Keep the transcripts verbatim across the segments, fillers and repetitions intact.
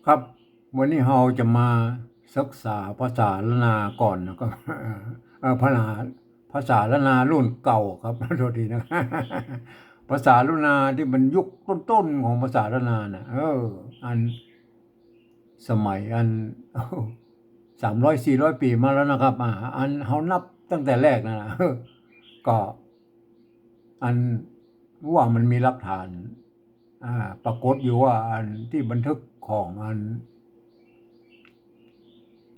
ครับ วันนี้เฮาจะมาศึกษาภาษาล้านนาก่อนนะครับ เอ่อ ภาษา ภาษาล้านนารุ่นเก่าครับ โทษทีนะ ภาษาล้านนาตี้มันยุคต้นๆ ของภาษาล้านนาน่ะ เออ อัน สมัยอัน สามร้อยสี่ร้อยปี๋มาแล้วนะครับ อ่า อันเฮานับตั้งแต่แรกนั่นน่ะ ก็ อันว่ามันมีหลักฐาน อ่า ปรากฏอยู่ว่าอันตี้บันทึกของอัน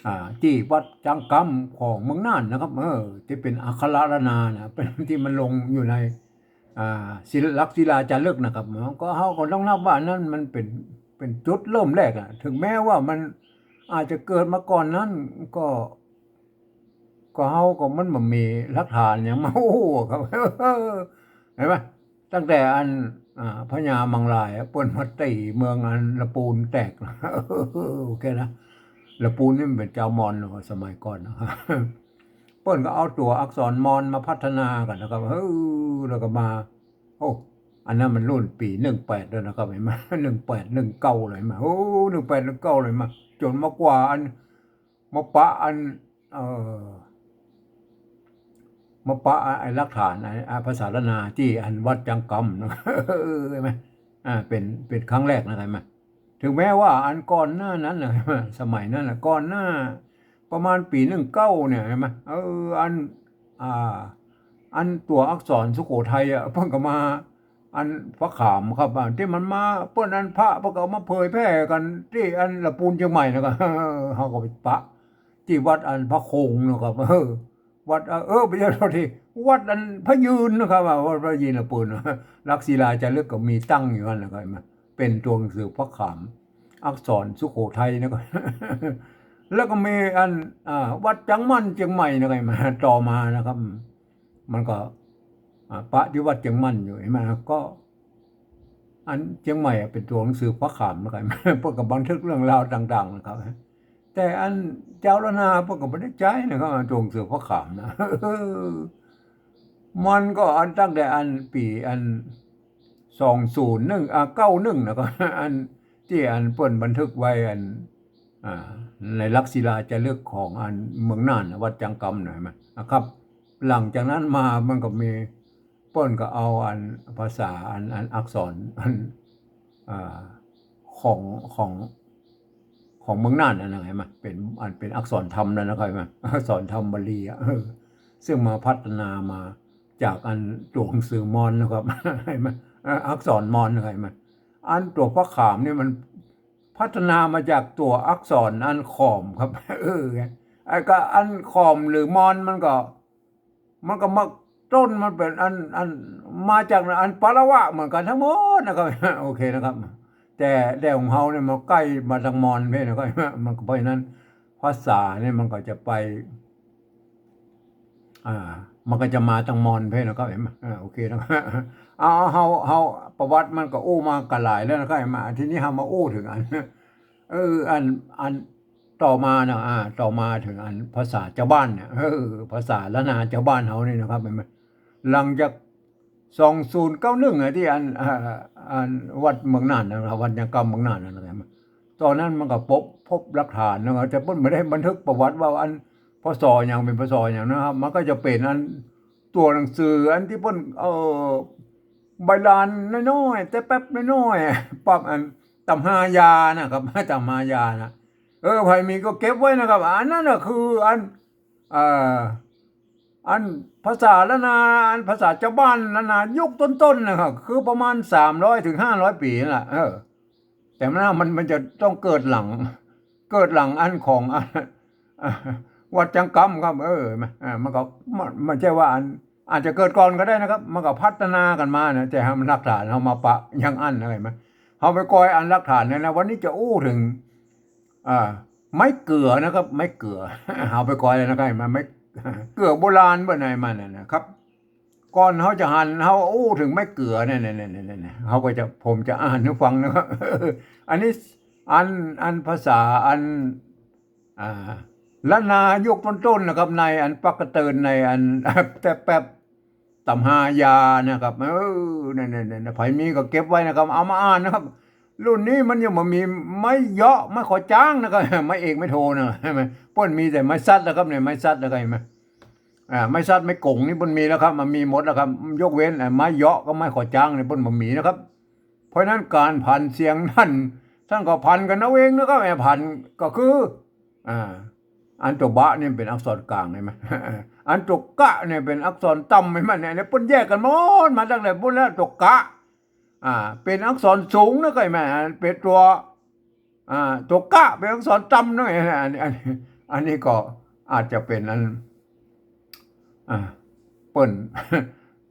อ่า ตี้วัดจังกำของเมืองน่านนะครับ เออ ตี้เป๋นอักขระล้านนาน่ะ เป๋นตี้มันลงอยู่ใน อ่า ศิล- หลักศิลาจารึกนะครับ ก็เฮาก็ต้องนับว่าอันนั้นมันเป๋น เป๋นจุดเริ่มแรกอะ ถึงแม้ว่ามันอาจจะเกิดมาก่อนนั้น ก็ ก็เฮาก็มันบ่มีหลักฐานหยังมาอู้ครับ เห็นไหม ตั้งแต่อัน อ่า พญามังรายอะ เปิ้นมาตี๋เมืองอันละปูนแตก โอเคนะ ละปูนนี่มันเป๋นจาวมอญเนาะ สมัยก่อนนะครับ เปิ้นก็เอาตั๋วอักษรมอญมาพัฒนากั๋นนะครับ เออ แล้วก็มา โอ้ อันนั้นมันรุ่นปี๋หนึ่งแปดแล้วนะครับ หันก่อ หนึ่งแปด หนึ่งเก้าเลยหันก่อ โอ้ หนึ่งแปด หนึ่งเก้าเลยหันก่อ จ๋นมากว่าอัน มาปะอัน เอ่อ มาปะไอ้หลักฐาน ไอ้ ไอ้ภาษาล้านนาตี้อันวัดจังกำนะ เห็นไหม อ่า เป๋น เป๋นครั้งแรกนะครับ หันก่อ ถึงแม้ว่าอันก่อนหน้านั้นน่ะ สมัยนั้นน่ะ ก่อนหน้าประมาณปี๋หนึ่งเก้าเนี่ย หันก่อ เออ อัน อ่า อันตั๋วอักษรสุโขทัยอะ เปิ้นก็มา อันพระขามครับ อ่า ตี้มันมา เปิ้นอันพระ เปิ้นก็เอามาเผยแพร่กั๋นตี้อันละปูนเจียงใหม่นะครับ เฮาก็ไปปะตี้วัดอันพระคงนะครับ เออ วัด เออ เออ บ่ใจ้ โทษที วัดอันพระยืนนะครับ อ่า วัดพระยืนละปูน หลักศิลาจารึกก็มีตั้งอยู่หั้นนะครับ หันก่อ เป๋นตั๋วหนังสือพระขาม อักษรสุโขทัยนะครับ แล้วก็มีอัน อ่า วัดจังมั่นเจียงใหม่นะครับ หันก่อ ต่อมานะครับ มันก็ อ่า ปะตี้วัดเจียงมั่นอยู่ หันก่อ ก็ อันเจียงใหม่อะเป๋นตั๋วหนังสือพระขามนะครับ หันก่อ เปิ้นก็บันทึกเรื่องราวต่างๆ นะครับ แต่อันจาวล้านนาเปิ้นก็บ่ได้ใจ๊นะครับ ตั๋วหนังสือพระขามนะ มันก็อันตั้งแต่อันปี๋อัน สองศูนย์หนึ่ง อ่า เก้าหนึ่ง นะครับ อันตี้อันเปิ้นบันทึกไว้อัน อ่า ในหลักศิลาจารึกของอันเมืองน่านน่ะ วัดจังกำน่ะ หันก่อ นะครับ หลังจากนั้นมามันก็มี เปิ้นก็เอาอันภาษาอัน อันอักษรอัน อ่า ของ ของ ของเมืองน่านนั่นนะ หันก่อ เป๋นอัน เป๋นอักษรธรรมนั่นนะครับ หันก่อ อักษรธรรมบาลีอะ เออ ซึ่งมาพัฒนามาจากอันตั๋วหนังสือมอญนะครับ หันก่อ เอ่อ อักษรมอญนะครับ หันก่อ อันตั๋วพระขามนี่มันพัฒนามาจากตั๋วอักษรอันขอมครับ เออ ไอ้ก็อันขอมหรือมอญมันก็ มันก็มา ต้นมันเป๋นอัน อัน มาจากอันปาละวะเหมือนกั๋นตังหมดนะครับ โอเคนะครับ แต่ แต่ของเฮาเนี่ยมันใก้มาตางมอญเพ่นนะครับ มันก็ เพราะฉะนั้นภาษาเนี่ยมันก็จะไป อ่า มันก็จะมาตางมอญเพ่นนะครับ หันก่อ อ่า โอเคนะครับ เอา เฮา เฮา ประวัติมันก็อู้มากั๋นหลายแล้วนะครับ หันก่อ ทีนี้เฮามาอู้เถิงอัน เออ อัน อันต่อมานะ อ่า ต่อมาเถิงอันภาษาจาวบ้านเนี่ย เออ ภาษาล้านนาจาวบ้านเฮานี่นะครับ หันก่อ หลังจาก สองศูนย์เก้าหนึ่ง อะ ตี้อัน อ่า อันวัดเมืองน่านนะครับ วัดจังกำเมืองน่านนะครับ ต๋อนนั้นมันก็ปบ พบหลักฐานนะครับ แต่เปิ้นบ่ได้บันทึกประวัติว่าอัน พ.ศ. หยังเป๋น พ.ศ. หยังนะครับ มันก็จะเป๋นอันตั๋วหนังสืออันตี้เปิ้น เอ่อ ใบลานน้อยๆ แต่แป๊บน้อยๆ ปั๊บอันต๋ำฮายานะครับ ต๋ำฮายานะ เออ ใผมีก็เก็บไว้นะครับ อันนั้นน่ะคืออัน เอ่อ อันภาษาล้านนา อันภาษาจาวบ้านล้านนายุคต้นๆ นะครับ คือประมาณสามร้อยถึงห้าร้อยปี๋นั่นแหละ เออ แต่มัน มัน มันจะต้องเกิดหลัง เกิดหลังอันของ วัดจังกำครับ เออ มัน เออ มันก็ มัน มันใจ้ว่าอัน อาจจะเกิดก่อนก็ได้นะครับ มันก็พัฒนากั๋นมานะ แต่หันก่อ หลักฐานเฮามาปะอย่างอั้นนะ หันก่อ เฮาไปกอยอันหลักฐานเนี่ยนะ วันนี้จะอู้เถิง อ่า ไม้เกือนะครับ ไม้เกือ เฮาไปกอยแล้วนะครับ หันก่อ ไม้เกือโบราณเปิ้นว่าหันก่อ มันน่ะนะครับ ก่อนเฮาจะหัน เฮาอู้เถิงไม้เกือเนี่ย เนี่ย เนี่ย เนี่ย เนี่ย เฮาก็จะ ผมจะอ่านหื้อฟังนะครับ อันนี้ อัน อันภาษาอัน อ่า ล้านนายุคต้นๆ นะครับ ในอันปักกะเติน ในอัน แต่แป๊บต๋ำฮายานะครับ เออ เนี่ย เนี่ย เนี่ย ใผมีก็เก็บไว้นะครับ เอามาอ่านนะครับ รุ่นนี้มันยังบ่มีไม้เยาะ ไม้ขอจ๊างนะครับ ไม้เอกไม้โทนะ เปิ้นมีแต่ไม้ซัดนะครับเนี่ย ไม้ซัดนะครับ เห็นไหม อ่า ไม้ซัดไม้ก๋งนี่เปิ้นมีแล้วครับ มันมีหมดแล้วครับ ยกเว้นไอ้ไม้เยาะกับไม้ขอจ๊างเนี่ยเปิ้นบ่มีนะครับ เพราะฉะนั้นก๋านผันเสียงนั้น ต้านก็ผันกั๋นเอาเองนะครับ ไอ้ผันก็คือ อ่า อันตั๋วบะนี่เป๋นอักษรกลาง เห็นไหม อันตั๋วกะนี่เป๋นอักษรต่ำ เห็นไหมเนี่ย เนี่ยเปิ้นแยกกั๋นหมดมาตั้งแต่ปู๊นแล้ว ตั๋วกะ อ่า เป๋นอักษรสูงนะ ก็เห็นไหม อันเป๋นตั๋ว อ่า ตั๋วกะเป๋นอักษรต่ำนะ อันนี้ อันนี้ อันนี้ก็อาจจะเป๋นอัน อ่า เปิ้น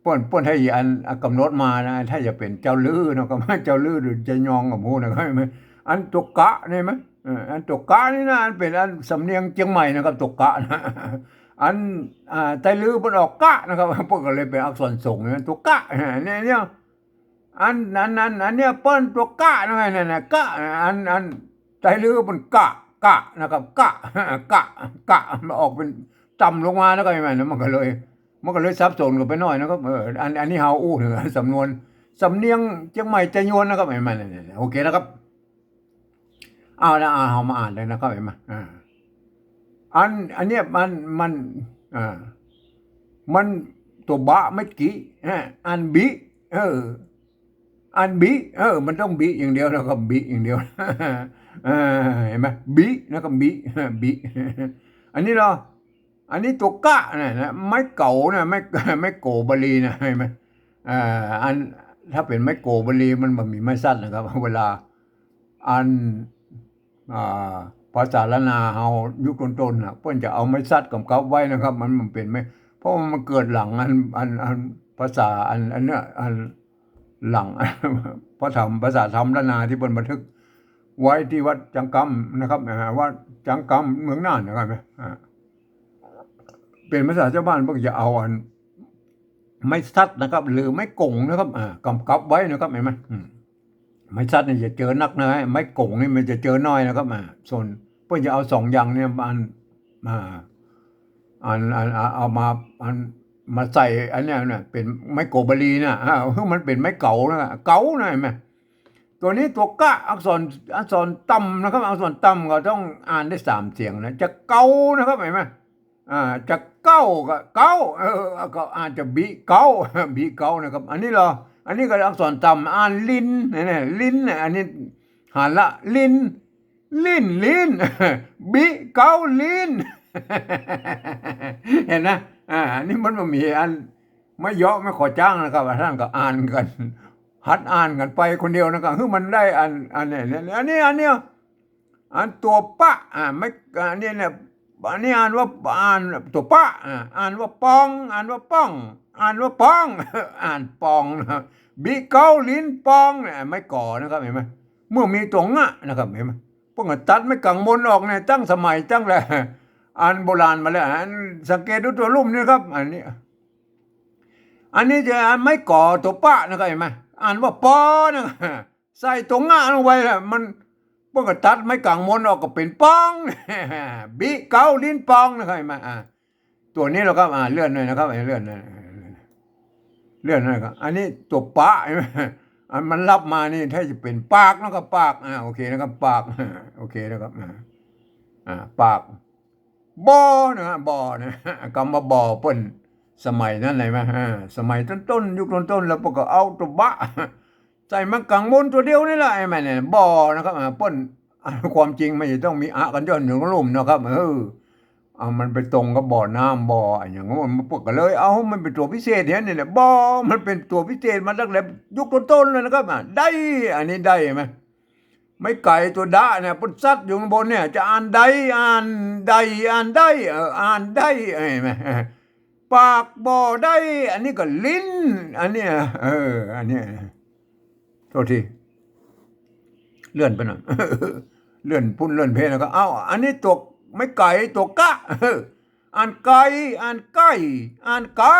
เปิ้น เปิ้นให้อัน อ่ะ ก๋ำหนดมานะ ถ้าจะเป๋นเจ้าลื้อเนาะ ก็เจ้าลื้อหรือจะยองก็บ่ฮู้นะ อันตั๋วกะนี่ไหม เออ อันตั๋วกะนี่นะ อันเป๋นอันสำเนียงเจียงใหม่นะครับ ตั๋วกะนะ อัน อ่า ไตลื้อเปิ้นออกกะนะครับ เปิ้นก็เลยเป๋นอักษรสูงนะ ตั๋วกะ อ่า เนี่ย เนี่ย อัน อัน อัน อันเนี่ยเปิ้นตั๋วกะนะ นั่นน่ะ กะ อัน อัน ไตลื้อเปิ้นกะ กะนะครับ กะ กะ กะ มันออกเป๋นต่ำลงมานะครับ เห็นไหม มันก็เลย มันก็เลยสับสนกั๋นไปหน่อยนะครับ เออ อัน อันนี้เฮาอู้เถิงสำนวน สำเนียงเจียงใหม่ไตยวนนะครับ เห็นไหม เนี่ย เนี่ย โอเคนะครับ เอาละ อ่า เฮามาอ่านเลยนะครับ เห็นไหม อ่า อัน อันเนี้ยมัน มัน อ่า มันตั๋วบะเมื่อกี้ อ่า อ่านบิ เออ อ่านบิ เออ มันต้องบิอย่างเดียวนะครับ บิอย่างเดียว เออ เห็นไหม บินะครับ บิ บิ อันนี้เหรอ อันนี้ตั๋วกะนะ นะ ไม้เก๋านะ ไม้ ไม้โกบลีนะ เห็นไหม อ่า อัน ถ้าเป๋นไม้โกบลีมันบ่มีไม้ซัดนะครับ เวลา อัน อ่า ภาษาล้านนาเฮายุคต้นๆ น่ะ เปิ้นจะเอาไม้ซัดกำกับไว้นะครับ มัน มันเป๋นไม้ เพราะว่ามันเกิดหลังอัน อัน อันภาษาอัน อันเนี้ย อันหลัง พระธรรม ภาษาธรรมล้านนาตี้เปิ้นบันทึกไว้ตี้วัดจังกำนะครับ อ่า วัดจังกำเมืองน่านนะครับ อ่า เป๋นภาษาจาวบ้าน เปิ้นจะเอาอัน ไม้ซัดนะครับ หรือไม้ก๋งนะครับ อ่า กำกับไว้นะครับ เห็นไหม อืม ไม้ซัดนี่จะเจอนักนะ ไม้ก๋งนี่มันจะเจอน้อยนะครับ อ่า ส่วนเปิ้นจะเอาสองอย่างเนี่ย อัน อ่า อัน อัน เอา เอามา อัน มาใส่อันเนี้ยนะ เป๋นไม้โกบลีนะ อ่า คือมันเป๋นไม้เก๋านะ เก๋านะ เห็นไหม ตั๋วนี้ตั๋วกะ อักษร อักษรต่ำนะครับ อักษรต่ำก็ต้องอ่านได้สามเสียงนะ จะเก๋านะครับ เห็นไหม อ่า จะเก๊าก็เก๊า เออ ก็อาจจะบิเก๊า บิเก๊านะครับ อันนี้เหรอ อันนี้ก็อักษรต่ำ อ่านลิ้น เนี่ย เนี่ย ลิ้นเนี่ย อันนี้หาระ ลิ้น ลิ้น ลิ้น บิเก๊าลิ้น เห็นนะ อ่า อันนี้มันบ่มีอัน ไม้เยาะไม้ขอจ๊างนะครับ ต้านก็อ่านกั๋น หัดอ่านกั๋นไปคนเดียวนะครับ คือมันได้อัน อันเนี้ย เนี่ย อันนี้ อันเนี้ย อันตั๋วปะ อ่า ไม่ อันนี้เนี่ย อันนี้อ่านว่า อ่านตั๋วปะ อ่า อ่านว่าปอง อ่านว่าป้อง อ่านว่าปอง อ่านปองนะครับ บิเก๊าลิ้นปองเนี่ย ไม้ก๋อนะครับ เห็นไหม เมื่อมีตั๋วงะนะครับ เห็นไหม เปิ้นก็ตัดไม้ก๋างมนออกเนี่ย ตั้งสมัยตั้งแต่อันโบราณมาแล้ว อันสังเกตดูตั๋วลุ่มนี่ครับ อันนี้ อันนี้จะอ่านไม้ก๋อตั๋วปะนะครับ เห็นไหม อ่านว่าปอนะครับ ใส่ตั๋วงะลงไปแล้ว มัน เปิ้นก็ตัดไม้ก๋างมนออกก็เป๋นปอง บิเก๊าลิ้นปองนะครับ เห็นไหม อ่า ตั๋วนี้แหละครับ อ่า เลื่อนหน่อยนะครับ เลื่อนหน่อย เลื่อนหน่อยครับ อันนี้ตั๋วปะ เห็นไหม อันมันลับมานี่ ถ้าจะเป๋นปากนะครับ ปาก อ่า โอเคนะครับ ปาก โอเคนะครับ อ่า อ่า ปาก บ่อนะฮะ บ่อนะ กำว่าบ่อเปิ้น สมัยนั้นเลยมั้ย อ่า สมัยต้นๆ ยุคต้นๆ แล้วเปิ้นก็เอาตั๋วบะ ใส่ไม้ก๋างมนตั๋วเดียวนี่แหละ ไอ้แม่เนี่ย บ่อนะครับ อ่า เปิ้น อ่า ความจริงมันจะต้องมีอะกั๋นจ้อนอยู่ลุ่มนะครับ เออ เอามันไปตรงกับบ่อน้ำ บ่ออะหยัง มันเปิ้นก็เลยเอามันเป๋นตั๋วพิเศษเนี่ย นี่แหละ บ่อ มันเป๋นตั๋วพิเศษมาตั้งแต่ยุคต้นๆ เลยนะครับ อ่า ได้ อันนี้ได้ไหม ไม้ไก๋ตั๋วดะเนี่ย เปิ้นซัดอยู่ข้างบนเนี่ย จะอ่านได อ่านได อ่านได้ เออ อ่านได้ เห็นไหม ปากบ่อได้ อันนี้ก็ลิ้น อันเนี้ย เออ อันเนี้ย โทษที เลื่อนไปหน่อย เลื่อนพุ้นเลื่อนเพแล้วก็ เอ้า อันนี้ตั๋วไม้ไก๋ตั๋วกะ อ่านไก๋ อ่านไก๋ อ่านไก๋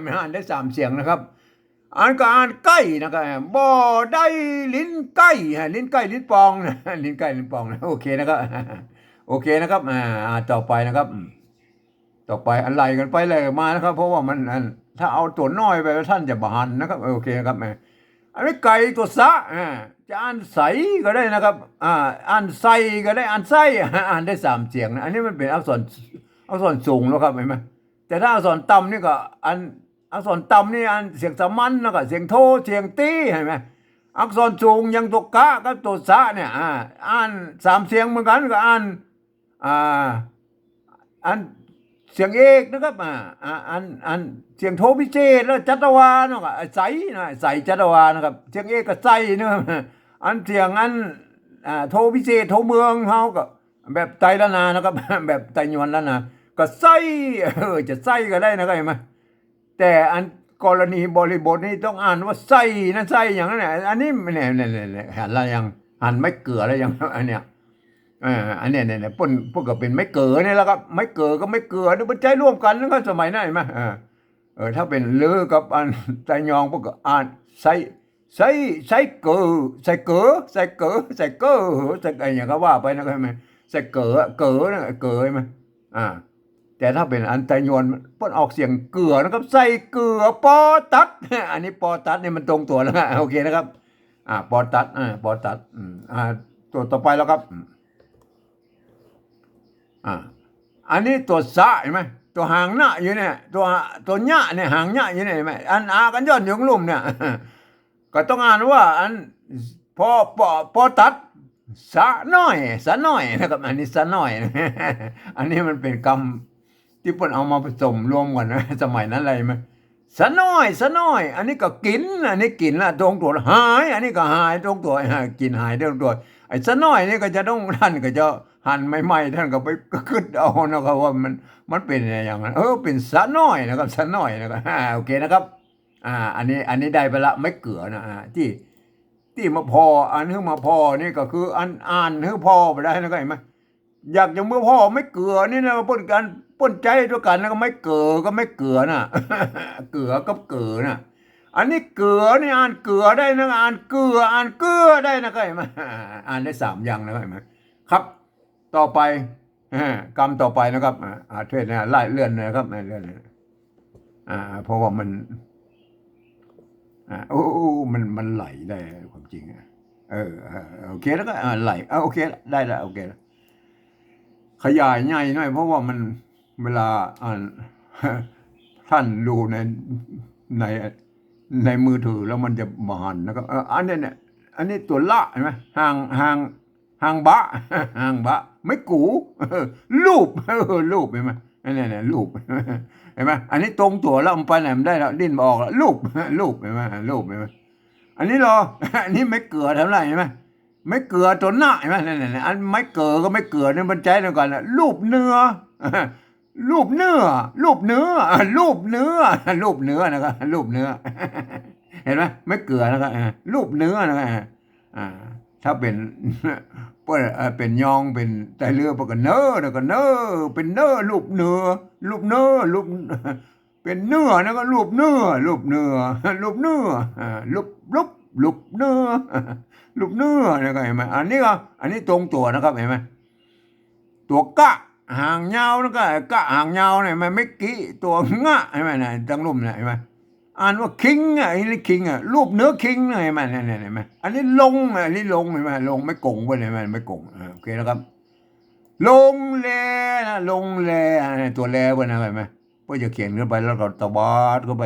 มันอ่านได้สามเสียงนะครับ อันก็อ่านไก๋นะครับ บ่อได้ลิ้นไก๋ ฮะ ลิ้นไก๋ลิ้นปองนะ ลิ้นไก๋ลิ้นปองนะ โอเคนะครับ โอเคนะครับ อ่า อ่า ต่อไปนะครับ อืม ต่อไปอันไล่กั๋นไปไล่มานะครับ เพราะว่ามันอัน ถ้าเอาตั๋วน้อยไปแล้วต้านจะบ่หันนะครับ โอเคนะครับ อ่า อันนี้ไก๋ตั๋วสะ อ่า จะอ่านใสก็ได้นะครับ อ่า อ่านใส่ก็ได้ อ่านไส้ อ่านได้สามเสียงนะ อันนี้มันเป๋นอักษร อักษรสูงแล้วครับ หันก่อ แต่ถ้าอักษรต่ำนี่ก็ อัน อักษรต่ำนี่อ่านเสียงสามัญ แล้วก็เสียงโท เสียงตี้ หันก่อ อักษรสูงอย่างตั๋วกะกับตั๋วสะเนี่ย อ่า อ่านสามเสียงเหมือนกั๋น ก็อ่าน อ่า อันเสียงเอกนะครับ อ่า อ่า อัน อันเสียงโทพิเศษ แล้วจัตวาเนาะ ก็ใสนะ ใสจัตวานะครับ เสียงเอกก็ใส่นะครับ อันเสียงอัน อ่า โทพิเศษ โทเมืองเฮาก็แบบไตล้านนานะครับ แบบไตยวนล้านนา ก็ใส่ เออ จะใส่ก็ได้นะครับ หันก่อ แต่อันกรณีบริบทนี่ต้องอ่านว่าใส่นะ ใส่อย่างนั้นน่ะ อันนี้เนี่ย เนี่ย เนี่ย เนี่ย หันแล้วยัง หันไม้เกือแล้วยัง อันเนี้ย เออ อันเนี้ย เนี่ย เนี่ย เปิ้น เปิ้นก็เป๋นไม้เกือเนี่ยแหละครับ ไม้เกือกับไม้เกือเนี่ยเปิ้นใจ๊ร่วมกั๋นนะครับ สมัยนั้นหันก่อ เออ เออ ถ้าเป๋นลือกับอันไตยองเปิ้นก็อ่านใส่ ใส่ ใส่เก๋อ ใส่เก๋อ ใส่เก๋อ ใส่เก๋อ ใส่ อะหยังก็ว่าไปนะครับ หันก่อ ใส่เก๋อ เก๋อนะ เก๋อ หันก่อ อ่า แต่ถ้าเป๋นอันไตยวนเปิ้นออกเสียงเกือนะครับ ใส่เกือปอตัด อันนี้ปอตัดนี่มันตรงตั๋วแล้ว โอเคนะครับ อ่า ปอตัด อ่า ปอตัด อืม อ่า ตั๋วต่อไปแล้วครับ อืม อ่า อันนี้ตั๋วสะหันก่อ ตั๋วหางนะอยู่เนี่ย ตั๋ว ตั๋วเนี้ยเนี่ย หางเนี้ยอยู่เนี่ย หันก่อ อันอากั๋นย่อนอยู่ลุ่มเนี่ย ก็ต้องอ่านว่าอัน ปอ ปอ ปอตัด สะน้อย สะน้อยนะครับ อันนี้สะน้อย อันนี้มันเป๋นกำตี้เปิ้นเอามาผสมรวมกั๋นนะ สมัยนั้นเลยมั้ย สะน้อย สะน้อย อันนี้ก็กิ๋น อันนี้กิ๋นละตรงตั๋ว หาย อันนี้ก็หายตรงตั๋ว หาย กิ๋นหายตรงตั๋ว ไอ้สะน้อยนี่ก็จะต้อง ต้านก็จะหันใหม่ๆ ต้านก็ไปกึ๊ดเอานะครับ ว่ามัน มันเป๋นอย่างนั้น เออ เป๋นสะน้อยนะครับ สะน้อยนะครับ อ่า โอเคนะครับ อ่า อันนี้ อันนี้ได้ไปละ ไม้เกือนะ อ่า ตี้ ตี้มาผ่อ อ่านหื้อมาผ่อนี่ก็คืออันอ่านหื้อผ่อไปได้นะ เข้าใจ๋ไหม อยากจะมาผ่อไม้เกือนี่นะ เปิ้นกั๋น เปิ้นใจ๊ตวยกั๋น แล้วก็ไม้เก๋อกับไม้เกือน่ะ เกือกับเก๋อน่ะ อันนี้เกือนี่อ่านเกือได้นะ อ่านเกือ อ่านเกือได้นะ เข้าใจ๋ไหม อ่านได้สามอย่างนะ เข้าใจ๋ไหม ครับ ต่อไป เออ กำต่อไปนะครับ อ่า อ่า เทศน์นะ ไล่เลื่อนนะครับ ไล่เลื่อนนะ อ่า เพราะว่ามัน อ่า โอ้ มัน มันไหลได้ความจริงอะ เออ เออ โอเคแล้วก็ อ่า ไหล อ่า โอเคละ ได้ละ โอเคละ ขยายใหญ่หน่อย เพราะว่ามัน เวลา อ่า ต้านดูใน ใน ในมือถือแล้วมันจะบ่หันนะครับ เออ อันเนี้ยเนี่ย อันนี้ตั๋วละ หันก่อ หาง หาง หางบะ หางบะ ไม้กู ลูบ เออ ลูบ หันก่อ อันเนี้ยเนี่ย ลูบ หันก่อ อันนี้ตรงตั๋วแล้ว มันไปไหนบ่ได้แล้ว ดิ้นบ่ออกแล้ว ลูบ ลูบ หันก่อ ลูบ หันก่อ อันนี้เหรอ อันนี้ไม้เกือทำอะไร หันก่อ ไม้เกือตั๋วหน้า หันก่อ นั่นๆๆ อันไม้เกือกับไม้เกือนี่มันใจ๊ตวยกั๋นน่ะ ลูบเนื้อ ลูบเนื้อ ลูบเนื้อ ลูบเนื้อ ลูบเนื้อนะครับ ลูบเนื้อ หันก่อ ไม้เกือนะครับ เออ ลูบเนื้อนะครับ อ่า ถ้าเป๋น เปิ้น เอ่อ เป๋นยอง เป๋นไตเรือ เปิ้นก็เน้อ แล้วก็เน้อ เป๋นเน้อ ลูบเนื้อ ลูบเนื้อ ลูบ เป๋นเนื้อ แล้วก็ลูบเนื้อ ลูบเนื้อ ลูบเนื้อ อ่า ลูบ ลูบ ลูบเนื้อ ลูบเนื้อ แล้วก็หันก่อ อันนี้ก็ อันนี้ตรงตั๋วนะครับ หันก่อ ตั๋วกะหางยาว แล้วก็กะหางยาวเนี่ย มันไม้กิ ตั๋วงะ หันก่อ นะ ตังลุ่มเนี่ย หันก่อ อ่านว่าคิงอะ อันนี้คิงอะ ลูบเนื้อคิงนะ หันก่อ เนี่ย เนี่ย หันก่อ อันนี้ลงอะ อันนี้ลง หันก่อ ลงไม้ก๋งไปเลย หันก่อ ไม้ก๋ง อ่า โอเคนะครับ ลงแลนะ ลงแล อ่า ตั๋วแลไปนะ หันก่อ เปิ้นจะเขียนขึ้นไป แล้วก็ตวัดเข้าไป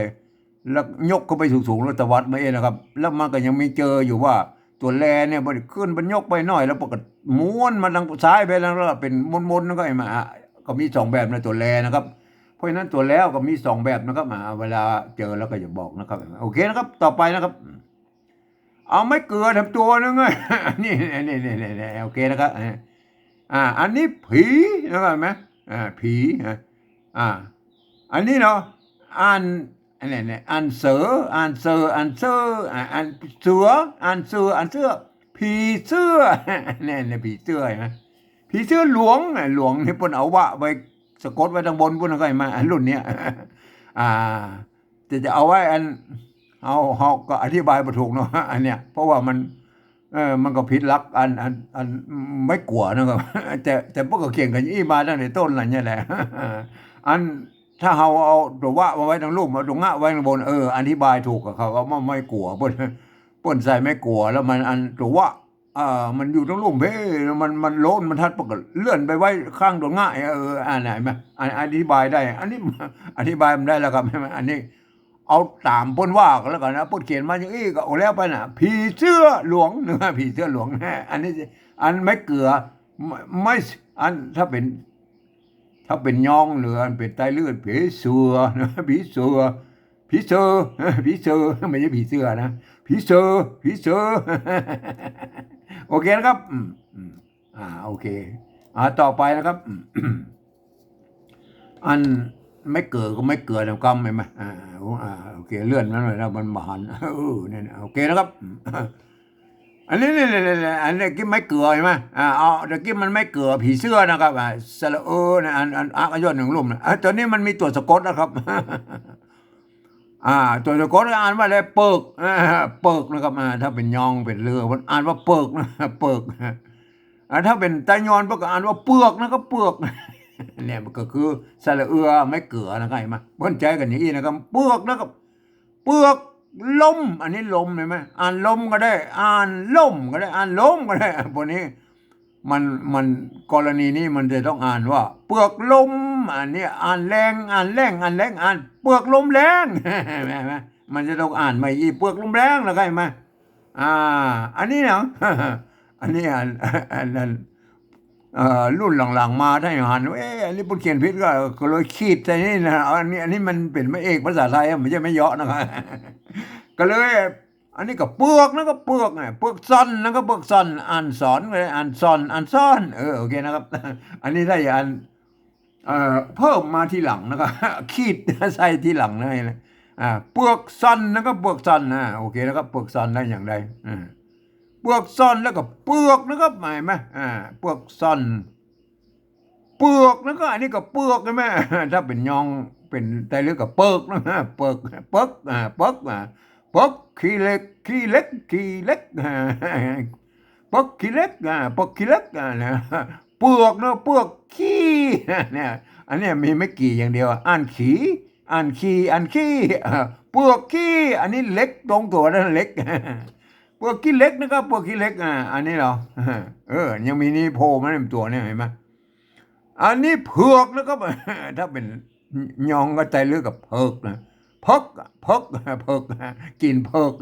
แล้วยกเข้าไปสูงๆ แล้วตวัดมาเองนะครับ แล้วมันก็ยังมีเจออยู่ว่า ตั๋วแลเนี่ย เปิ้นขึ้น เปิ้นยกไปหน้อย แล้วเปิ้นก็ม้วนมาตางซ้ายไป แล้วก็เป๋นม้วนๆ แล้วก็หันก่อ อ่ะ ก็มีสองแบบนะ ตั๋วแลนะครับ เพราะฉะนั้นตั๋วแลก็มีสองแบบนะครับ อ่า เวลาเจอแล้วก็จะบอกนะครับ โอเคนะครับ ต่อไปนะครับ เอาไม้เกือทำตั๋วหนึ่งอะ นี่ นี่ นี่ นี่ นี่ โอเคนะครับ อ่า อันนี้ผีนะครับ หันก่อ อ่า ผี อ่า อ่า อันนี้เนาะ อ่าน อันนี้เนี่ย อ่านเสือ อ่านเสือ อ่านเสือ อ่า อ่านเสือ อ่านเสือ อ่านเสือ ผีเสื้อ เนี่ย เนี่ย ผีเสื้อ หันก่อ ผีเสื้อหลวง อ่ะ หลวงนี่เปิ้นเอาวะไว้สะกดไว้ตางบนปู้น หันก่อ มา อ่ะ รุ่นเนี้ย อ่า แต่จะเอาไว้อัน เฮา เฮาก็อธิบายบ่ถูกเนาะ อันเนี้ย เพราะว่ามัน เออ มันก็ผิดหลักอัน อัน อันไม้กั๋วนะครับ แต่ แต่เปิ้นก็เขียนกั๋นอี้มาตั้งแต่ต้นแล้วเนี่ยแหละ อัน ถ้าเฮาเอาตั๋ววะมาไว้ตางลุ่ม เอาตั๋วงะไว้ตางบน เออ อธิบายถูกกับเขา เอามาไม้กั๋ว เปิ้น ปิ้นใส่ไม้กั๋ว แล้วมันอันตั๋ววะ เออ มันอยู่ตรงลุ่มเพ มัน มันโล้น มันทัด ปะก็เลื่อนไปไว้ข้างตั๋วง่าย เออ อันไหนมา อัน อธิบายได้ อันนี้ อธิบายมันได้แล้วครับ อันนี้ เอาต๋ามเปิ้นว่าก็แล้วกั๋นนะ เปิ้นเขียนมาอย่างอี้ก็เอาแล้วไปน่ะ ผีเสื้อหลวงเนาะ ผีเสื้อหลวงนะ อันนี้ อันไม้เกือ ไม่ ไม่ อัน ถ้าเป๋น ถ้าเป๋นยองเหนือ อันเป๋นใต้เลือด ผีเสื้อนะ ผีเสื้อ ผีเสื้อ ผีเสื้อ ไม่ใช่ผีเสื้อนะ ผีเสื้อ ผีเสื้อ โอเคนะครับ อืม อืม อ่า โอเค อ่า ต่อไปนะครับ อืม อันไม้เกือก็ไม้เกือเดียวกั๋น หันไหม อ่า อ่า โอเค เลื่อนมันหน่อยนะ มันบ่หัน เออ เนี่ย โอเคนะครับ อืม อันนี้ นี่ นี่ นี่ อันนี้กี้ไม้เกือ หันไหม อ่า เอา ตะกี้มันไม้เกือ ผีเสื้อนะครับ อ่า สระเออนะ อัน อัน อักษรหนึ่งลุ่มนะ อ่า ต๋อนนี้มันมีตั๋วสะกดนะครับ อ่า ตั๋วสะกดก็อ่านว่าอะไร เปิก อ่า เปิกนะครับ อ่า ถ้าเป๋นยองเป๋นเลือ มันอ่านว่าเปิกนะ เปิก อ่า ถ้าเป๋นใต้ยอนเปิ้นก็อ่านว่าเปือกนะครับ เปือก เนี่ยมันก็คือสระเอือไม้เกือนะครับ หันไหม เปิ้นใจ๊กั๋นอย่างอี้นะครับ เปือกนะครับ เปือกลม อันนี้ลม หันไหม อ่านลมก็ได้ อ่านล่มก็ได้ อ่านลมก็ได้ พวกนี้ มัน มัน กรณีนี้มันจะต้องอ่านว่า เปือกลม อันนี้อ่านแรง อ่านแรง อ่านแรง อ่านเปือกลมแรง หันไหม มันจะต้องอ่านใหม่อีก เปือกลมแรงนะครับ หันไหม อ่า อันนี้นะ อันนี้อัน อันนั้น เอ่อ รุ่นหลังๆ มาถ้าหัน เอ๊ะ อันนี้เปิ้นเขียนผิดก็ ก็เลยขีดใส่นี่นะ อันนี้ อันนี้มันเป๋นไม้เอกภาษาไทยอะ ไม่ใช่ไม้เยาะนะครับ ก็เลย อันนี้ก็เปือกนะครับ เปือกเนี่ย เปือกซ่อนนะครับ เปือกซ่อน อ่านสอนก็ได้ อ่านซ่อน อ่านซ่อน เออ โอเคนะครับ อันนี้ถ้าอย่าง เอ่อ เพิ่มมาทีหลังนะครับ ขีดใส่ทีหลังนะ อ่า เปือกซ่อนนะครับ เปือกซ่อน อ่า โอเคนะครับ เปือกซ่อนได้อย่างใด อ่า เปือกซ่อนแล้วก็เปือกนะครับ หันไหม อ่า เปือกซ่อน เปือกนะครับ อันนี้ก็เปือก หันไหม ถ้าเป๋นยอง เป๋นใต้เลือก็เปิกนะ เปิก เปิก อ่า เปิก อ่า เปิกขี้เหล็ก ขี้เหล็ก ขี้เหล็ก อ่า เปิกขี้เหล็ก อ่า เปิกขี้เหล็ก อ่า นะ เปือกนะ เปือกขี้ เนี่ย อันเนี้ยมีไม้กี่อย่างเดียว อ่านขี้ อ่านขี้ อ่านขี้ อ่า เปือกขี้ อันนี้เหล็กตรงตั๋วนะ เหล็ก เปือกขี้เหล็กนะครับ เปือกขี้เหล็ก อ่า อันนี้เหรอ เออ ยังมีนี่โผล่มาในตั๋วเนี่ย หันไหม อันนี้เผือกนะครับ ถ้าเป๋นยองก็ใต้เลือก็เผือกนะ เผือก เผือก เผือก กิ๋นเผือก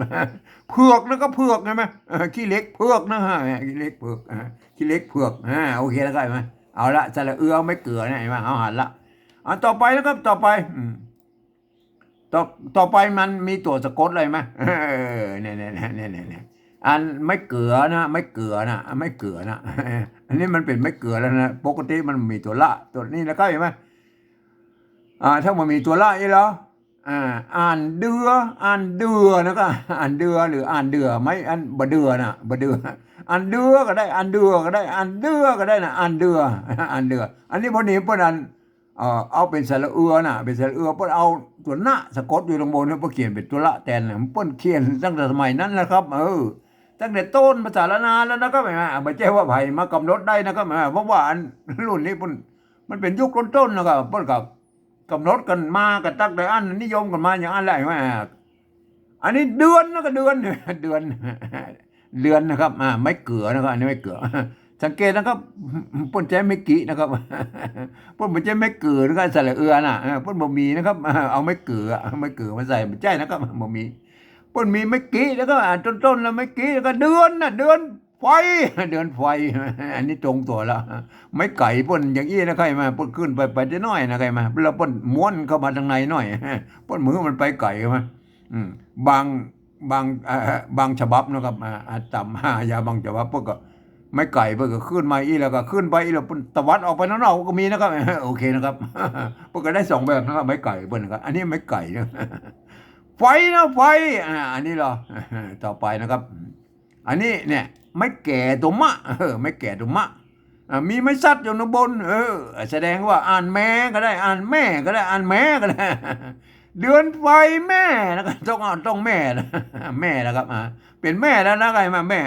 เผือกนะครับ เผือก หันไหม เออ ขี้เหล็กเผือกนะฮะ ขี้เหล็กเผือก อ่า ขี้เหล็กเผือก อ่า โอเคแล้วก็หันไหม เอาละ สระเอือไม้เกือเนี่ย หันไหม เอาหันละ อ่ะ ต่อไปนะครับ ต่อไป อืม ต่อ ต่อไปมันมีตั๋วสะกดอะไรไหม เออ เนี่ย เนี่ย เนี่ย อันไม้เกือนะ ไม้เกือนะ ไม้เกือนะ อันนี้มันเป๋นไม้เกือแล้วนะ ปกติมันมีตั๋วละ ตั๋วนี้นะครับ หันไหม อ่า ถ้ามันมีตั๋วละอี้เหรอ อ่า อ่านเดือ อ่านเดือนะครับ อ่านเดือหรืออ่านเดือ ไม้อันบ่เดือนะ บ่เดือ อ่านเดือก็ได้ อ่านเดือก็ได้ อ่านเดือก็ได้นะ อ่านเดือ อ่านเดือ อันนี้พอดีเปิ้นอัน เอ่อ เอาเป๋นสระเอือน่ะ เป๋นสระเอือ เปิ้นเอาตั๋วนะสะกดอยู่ตรงบนเนี่ย เปิ้นเขียนเป๋นตั๋วละแตนน่ะ เปิ้นเขียนตั้งแต่สมัยนั้นนะครับ เออ ตั้งแต่ต้นภาษาล้านนาแล้วนะครับ หันไหม บ่ใจ้ว่าใผมากำหนดได้นะครับ หันไหม เพราะว่าอันรุ่นนี้เปิ้น มันเป๋นยุคต้นๆ นะครับ เปิ้นก็กำหนดกั๋นมา ก็ตั้งแต่อั้น นิยมกั๋นมาอย่างอั้นแหละ หันไหม อันนี้เดือนนะ ก็เดือน เดือน เดือนนะครับ อ่า ไม้เกือนะครับ อันนี้ไม้เกือ สังเกตนะครับ เปิ้นใจ๊ไม้กินะครับ เปิ้นบ่ใจ้ไม้เกือนะครับ สระเอือน่ะ เออ เปิ้นบ่มีนะครับ เอาไม้เกือ เอาไม้เกือมาใส่ บ่ใจ้นะครับ บ่มี เปิ้นมีไม้กินะครับ อ่า ต้นๆ แล้วไม้กิ แล้วก็เดือนน่ะ เดือนไฟ เดือนไฟ อันนี้ตรงตั๋วละ ไม้ไก่เปิ้นอย่างอี้นะครับ หันไหม เปิ้นขึ้นไป ไปได้น้อยนะครับ หันไหม แล้วเปิ้นม้วนเข้ามาตางในน้อย เปิ้นบ่หื้อมันไปไก๋ หันไหม อืม บาง บาง เอ่อ บางฉบับนะครับ อ่า อ่า ต๋ามหายาบางฉบับ เปิ้นก็ ไม้ไก่เปิ้นก็ขึ้นมาอี้ แล้วก็ขึ้นไปอี้ แล้วเปิ้นตวัดออกไปนอกๆ ก็มีนะครับ โอเคนะครับ เปิ้นก็ได้สองแบบนะครับ ไม้ไก่เปิ้นนะครับ อันนี้ไม้ไก่นะ ไฟนะ ไฟ อ่า อันนี้เหรอ ต่อไปนะครับ อันนี้เนี่ย ไม้แก่ตั๋วมะ เออ ไม้แก่ตั๋วมะ อ่า มีไม้สัตว์อยู่ข้างบน เออ แสดงว่าอ่านแม้ก็ได้ อ่านแม่ก็ได้ อ่านแม้ก็ได้ เดือนไฟแม่นะครับ ต้องเอา ต้องแม่นะ แม่นะครับ อ่า เป๋นแม่แล้วนะ ใครมาแม่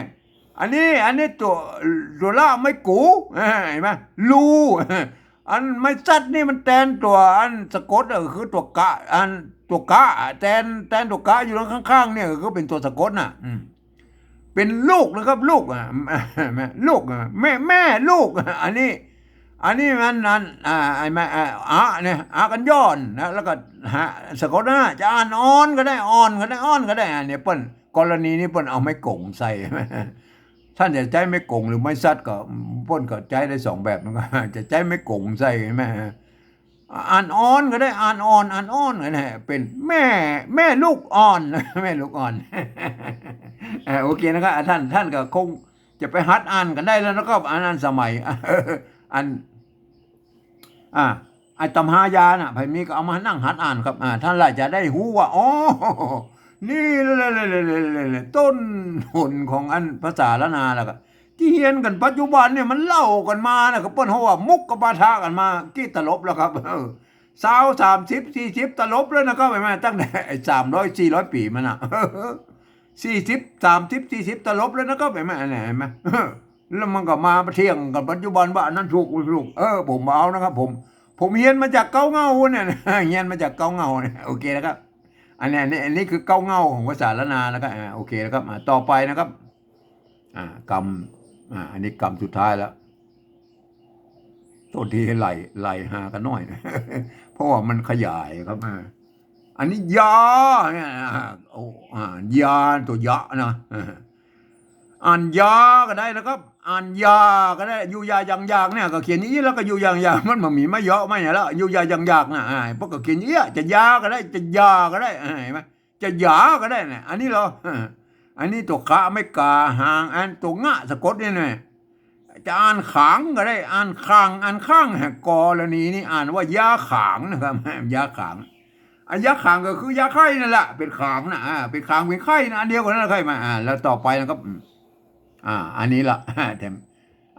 อันนี้ อันนี้ตั๋ว ตั๋วละไม้กู อ่า หันไหม รู อันไม้สัตว์นี่มันแตนตั๋วอันสะกด ก็คือตั๋วกะ อันตั๋วกะ แตน แตนตั๋วกะอยู่ข้างๆ เนี่ย ก็คือเป๋นตั๋วสะกดน่ะ อืม เป็นลูกนะครับ ลูก อ่ะ แม่ ลูก อ่ะ แม่ แม่ลูก อ่ะ อันนี้ อันนี้มัน อัน อ่า ไอ้แม่ อ่า อะเนี่ย อะกัญญอนนะ แล้วก็ หะ สะกดนะ จะอ่านอ่อนก็ได้ อ่อนก็ได้ อ่อนก็ได้ อันนี้เปิ้น กรณีนี้เปิ้นเอาไม้ก๋งใส่ ท่านจะใจ๊ไม้ก๋งหรือไม้สัตว์ก็ เปิ้นก็ใจ๊ได้สองแบบ มันก็ จะใจ๊ไม้ก๋งใส่ แม่ อ่านอ่อนก็ได้ อ่านอ่อน อ่านอ่อนก็ได้ เป็นแม่ แม่ลูกอ่อน แม่ลูกอ่อน เอ่อ โอเคนะครับ อ่ะ ท่าน ท่านก็คงจะไปหัดอ่านกั๋นได้แล้วนะครับ อันนั้นสมัย อัน อ่า ไอ้ตำฮายาน่ะ ใผมีก็เอามานั่งหัดอ่านครับ อ่า ท่านละจะได้ฮู้ว่า อ๋อ นี่แหละ ต้นหนของอันภาษาล้านนาแล้วก็ ตี้เฮียนกั๋นปัจจุบันเนี่ยมันเล่ากั๋นมานะ ก็เปิ้นฮ้องว่ามุขปาฐะกั๋นมา กี่ตลบแล้วครับ เออ ซาว สามสิบ สี่สิบ ตลบแล้วนะครับ เห็นไหม ตั้งแต่ไอ้ สามร้อย สี่ร้อย ปี๋มาน่ะ สี่สิบ สามสิบ สี่สิบ ตลบแล้วนะครับ เห็นไหม อันไหน เห็นไหม แล้วมันก็มาเถียงกั๋นปัจจุบันว่าอันนั้นถูก บ่ถูก เออ ผมบ่เอานะครับ ผม ผมเฮียนมาจากเก๊าเหง้าเนี่ย เฮียนมาจากเก๊าเหง้าเนี่ย โอเคนะครับ อันนี้ อันนี้ อันนี้คือเก๊าเหง้าของภาษาล้านนานะครับ อ่า โอเคนะครับ อ่า ต่อไปนะครับ อ่า กำ อ่า อันนี้กำสุดท้ายแล้ว โต้ษที ไหล่ ไหล่ฮากั๋นหน้อย เพราะว่ามันขยายครับ อ่า อันนี้ยาเนี่ย อ่า โอ้ อ่า ยา ตัวยะนะ อ่า อ่านยาก็ได้นะครับ อ่านยาก็ได้ อยู่ยายังอยากเนี่ย ก็เขียนอย่างอี้แล้วก็อยู่ยังอยาก มันบ่มีไม้เยาะไม้หยังแล้ว อยู่ยายังอยากนะ อ่า พวกก็เขียนอย่างอี้ จะยาก็ได้ จะยาก็ได้ อ่า เห็นไหม จะหยาก็ได้นะ อันนี้เหรอ อันนี้ตัวคะไม้กาหาง อันตัวงะสะกดนี่นะ จะอ่านขางก็ได้ อ่านขาง อ่านข้าง กรณีนี้อ่านว่ายาขางนะครับ ยาขาง อ่ะ ยาขางก็คือยาไข้นั่นแหละ เป๋นขางนะ อ่า เป๋นขาง เป๋นไข้นะ อันเดียวกั๋นนั่นแหละ ไข้มา อ่า แล้วต่อไปนะครับ อืม อ่า อันนี้ละ แถม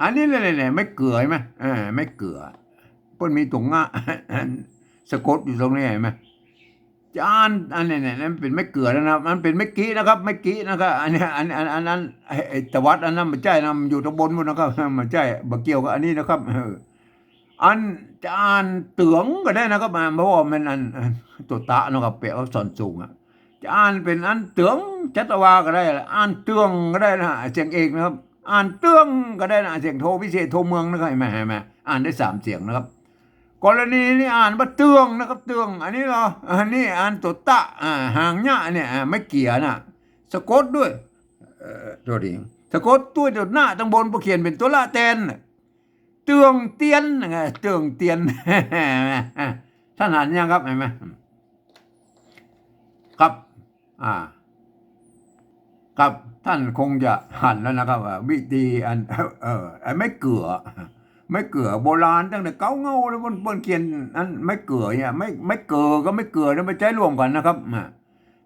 อันนี้เนี่ย เนี่ย เนี่ย ไม้เกือเห็นไหม อ่า ไม้เกือ เปิ้นมีตั๋วงะ สะกดอยู่ตรงนี้เห็นไหม จะอ่าน อันนี้เนี่ย มันเป๋นไม้เกือแล้วนะ มันเป๋นไม้กินะครับ ไม้กินะครับ อันนี้ อัน อัน อันนั้น ไอ้ ไอ้ตวัดอันนั้นบ่ใจ้นะ มันอยู่ตางบนปู๊นนะครับ บ่ใจ้ บ่เกี่ยวกับอันนี้นะครับ เออ อันจะอ่านเตืองก็ได้นะครับ อ่า เพราะว่ามันอัน อันตั๋วตะเนาะครับ เป๋นอักษรสูงอะ จะอ่านเป๋นอันเตือง จัตวาก็ได้ อ่านเตืองก็ได้นะ เสียงเอกนะครับ อ่านเตืองก็ได้นะ เสียงโทพิเศษ โทเมืองนะครับ เห็นไหม เห็นไหม อ่านได้สามเสียงนะครับ กรณีนี้อ่านว่าเตืองนะครับ เตือง อันนี้เหรอ อันนี้อ่านตั๋วตะ อ่า หางยะเนี่ย อ่า ไม้เกือน่ะ สะกดด้วย เอ่อ โต้ษที สะกดด้วยตั๋วหน้าตางบน พอเขียนเป๋นตั๋วละแตนน่ะ เตืองเตียนไง เตืองเตียน ท่านหันยังครับ หันไหม ครับ อ่า ครับ ท่านคงจะหันแล้วนะครับ ว่าวิธีอัน เอ่อ ไอ้ไม้เกือ ไม้เกือโบราณตั้งแต่เก๊าเหง้าเลย เปิ้น เปิ้นเขียนอันไม้เกือเนี่ย ไม้ ไม้เกือกับไม้เกือเนี่ยมันใจ๊ร่วมกั๋นนะครับ อ่า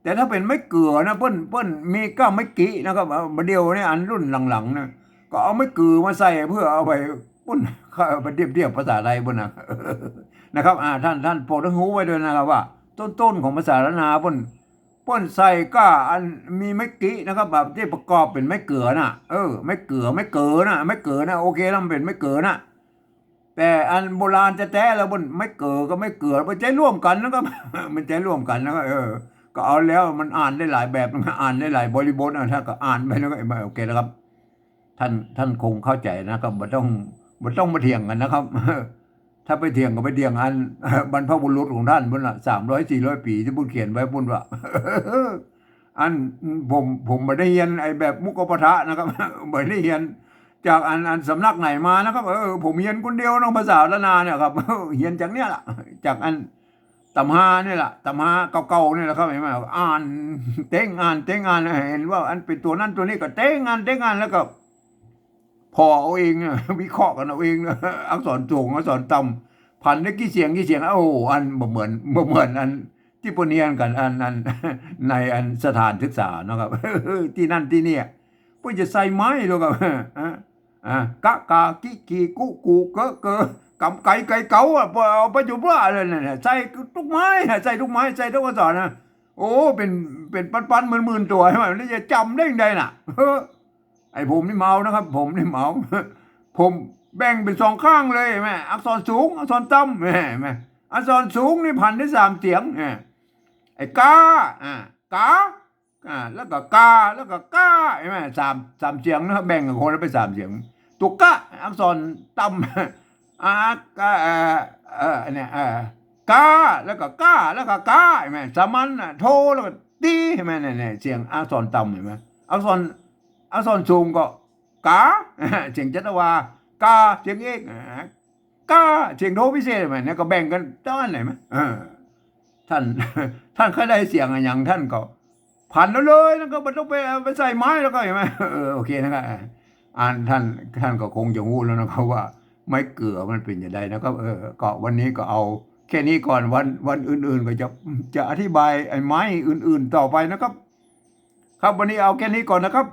แต่ถ้าเป๋นไม้เกือนะ เปิ้น เปิ้นมีก้าไม้กินะครับ อ่า บ่าเดี่ยวนี้อันรุ่นหลังๆ นะ ก็เอาไม้เกือมาใส่เพื่อเอาไปปุ้น ไปเทียบเทียบภาษาไทยปุ้นนะ นะครับ อ่า ท่าน ท่านโปรดได้ฮู้ไว้ด้วยนะครับ ว่าต้นๆ ของภาษาล้านนาปุ้น ปุ้นใส่ก้าอันมีไม้กินะครับ แบบตี้ประกอบเป๋นไม้เกือน่ะ เออ ไม้เกือ ไม้เกือน่ะ ไม้เกือน่ะ โอเคแล้ว มันเป๋นไม้เกือน่ะ แต่อันโบราณแต๊ๆ แล้วปุ้น ไม้เกือกับไม้เกือ มันใจ๊ร่วมกั๋นนะครับ มันใจ๊ร่วมกั๋นนะครับ เออ ก็เอาแล้วมันอ่านได้หลายแบบนะ อ่านได้หลายบริบทนะ ถ้าก็อ่านไปแล้วก็ โอเคแล้วครับ ท่าน ท่านคงเข้าใจ๋นะครับ บ่ต้อง บ่ต้องมาเถียงกั๋นนะครับ ถ้าไปเถียงก็ไปเถียงอัน บรรพบุรุษของท่านปุ้นละ สามร้อย สี่ร้อย ปี๋ตี้ปุ้นเขียนไว้ปุ้นว่า อัน ผม ผมบ่ได้เฮียนไอ้แบบมุขปาฐะนะครับ บ่ได้เฮียนจากอัน อันสำนักไหนมานะครับ เออ ผมเฮียนคนเดียวเนาะ ภาษาล้านนาเนี่ยครับ เฮียนจากเนี่ยล่ะ จากอัน ตำฮาเนี่ยล่ะ ตำฮาเก่าๆ เนี่ยล่ะครับ หันไหม อ่านเต๊ง อ่านเต๊ง อ่าน หันว่าอันเป๋นตั๋วนั้นตั๋วนี้ก็เต๊ง อ่านเต๊ง อ่าน แล้วก็ผ่อเอาเองนะ วิเคราะห์กั๋นเอาเองนะ อักษรสูง อักษรต่ำ ผันได้กี่เสียง กี่เสียง โอ้โห อันบ่เหมือน บ่เหมือนอันตี้ปุ้นเฮียนกั๋น อัน อัน ในอันสถานศึกษาเนาะครับ ตี้นั่นตี้เนี่ย ปุ้นจะใส่ไม้แล้วครับ อ่ะ อ่ะ กะ กา กิ กี กุ กู เกอะ เกอ กำ ไก๋ ไก๋ เก๋า อ่ะ เอาไปจุ่มว่าเลยเนี่ย ใส่กู้ไม้ ใส่กู้ไม้ ใส่กู้อักษรนะ โอ้ เป๋น เป๋นปันๆ หมื่นๆ ตั๋ว หันไหม มันจะจ๋ำได้ยังไงน่ะ เฮ้อ ไอ้ผมนี่เมานะครับ ผมนี่เมา ผมแบ่งเป๋นสองข้างเลยหันไหม อักษรสูง อักษรต่ำ หันไหม อักษรสูงนี่ผันได้สามเสียง อ่ะ ไอ้กา อ่ะ กา อ่า แล้วก็กา แล้วก็ก้า เห็นไหม สาม สามเสียงนะ แบ่งกั๋นคนละไปสามเสียง ตั๋วกะ อักษรต่ำ อ่า กะ เอ่อ เอ่อ เนี่ย เอ่อ กา แล้วก็ก้า แล้วก็ก้า เห็นไหม สามัญน่ะ โท แล้วก็ตี เห็นไหม เนี่ย เนี่ย เสียงอักษรต่ำ เห็นไหม อักษร อักษรสูงก็ กา เสียงจัตวา กา เสียงเอก อ่า กา เสียงโทพิเศษ เห็นไหม เนี่ยก็แบ่งกั๋นตอนไหนไหม เออ ท่าน ท่านใค่ได้เสียงอะหยัง ท่านก็ผันเอาเลย แล้วก็บ่ต้องไป ไปใส่ไม้แล้วก็ เห็นไหม เออ โอเคนะครับ อ่า ท่าน ท่านก็คงจะฮู้แล้วนะครับ ว่าไม้เกือมันเป๋นจะใดนะครับ เออ ก็วันนี้ก็เอาแค่นี้ก่อน วัน วันอื่นๆ ก็จะ จะอธิบายไอ้ไม้อื่นๆ ต่อไปนะครับ ครับ วันนี้เอาแค่นี้ก่อนนะครับ